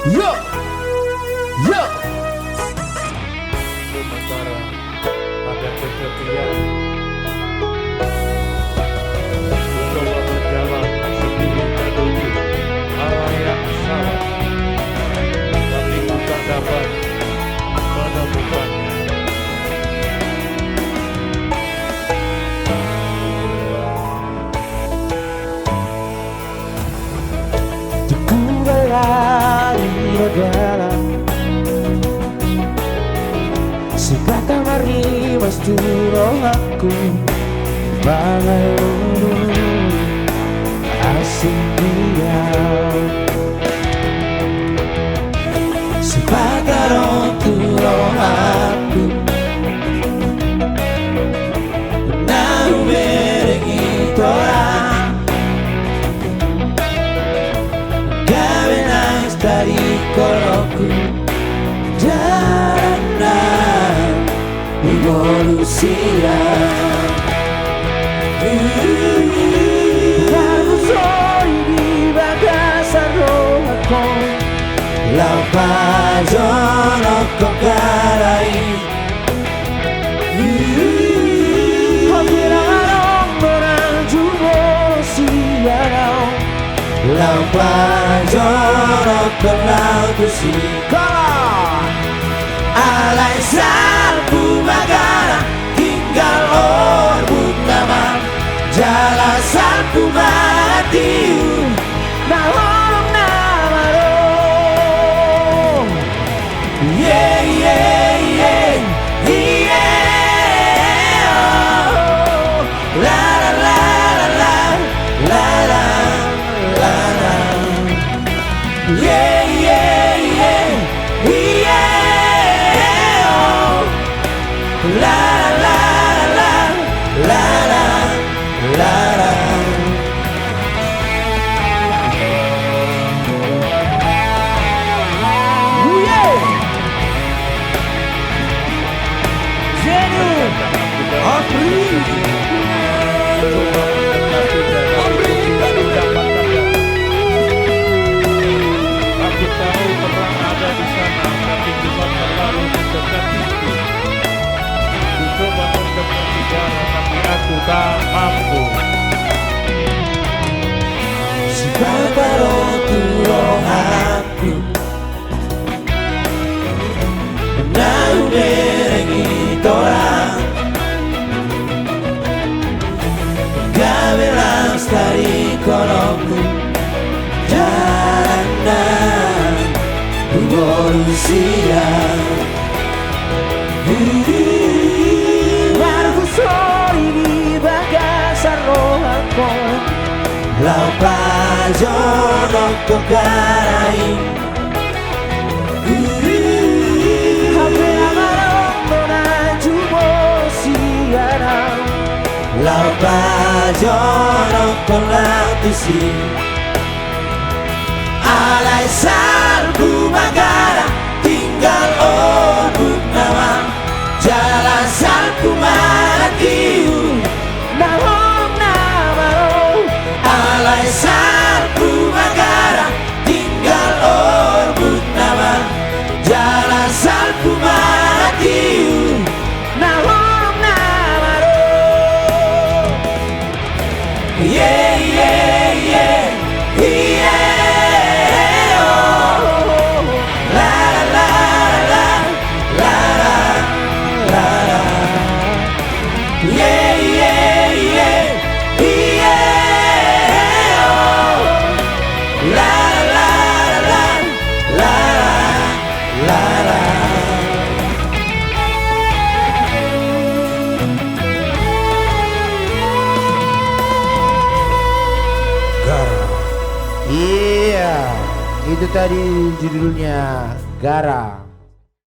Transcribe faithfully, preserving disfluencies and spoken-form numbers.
Yo! Yo! Sementara ada kejadian, ku coba berjalan sendiri menuju arah yang salah, tapi ku tak dapat menemukannya. Tung hubalga di dalan, sai bahen ma rimas tu rohangku, mangalului asing dia. Sai bahen ma ro tu rohangku, na hubereng i tu Tuhan, gabe nang stadi kolokku, jala nang huboru sian. Marhusori di bagasan rohangku, laho pajonokhon hata i. Hape ndang adong do na jumolo sian ahu, laho pajonokhon ahu tusi. Come on! Alai salpu magana tinggal orbuk nama, jala salpu ma atiu, na holong nama do. Ie, ie, ie, ie, oh. La, la, la, la, la, la, la, la. Ie, ie, ie, ie, oh. La, la, la, la, la, la, la, la. Uye! Zeni! Apri! Apri! Aku tahu pernah ada di sana, tapi Tuhan terlalu dekat itu. Ku coba untuk berbicara, tapi aku tak mampu. Sai bahen ma ro tu rohangku, na hubereng i tu Tuhan, gabe las tarikolokku, jala nang huboru sian. Marhusori di bagasan rohangku, laho pajonokhon hata i. Hape ndang adong do na jumolo sian ahu, laho pajonokhon ahu tusi. Alai salpu magana tinggal orbuk nama, jala salpu ma atiu, na holong nama do. Alai salpu magana tinggal orbuk nama, jala salpu ma atiu, na holong nama do. Ie, ie, ie, ie, oh. La, la, la, la, la, la, la, la. Ie, ie, ie, ie, oh. La, la, la, la, la, la, la. Gara. Iya, itu tadi judulnya Gara.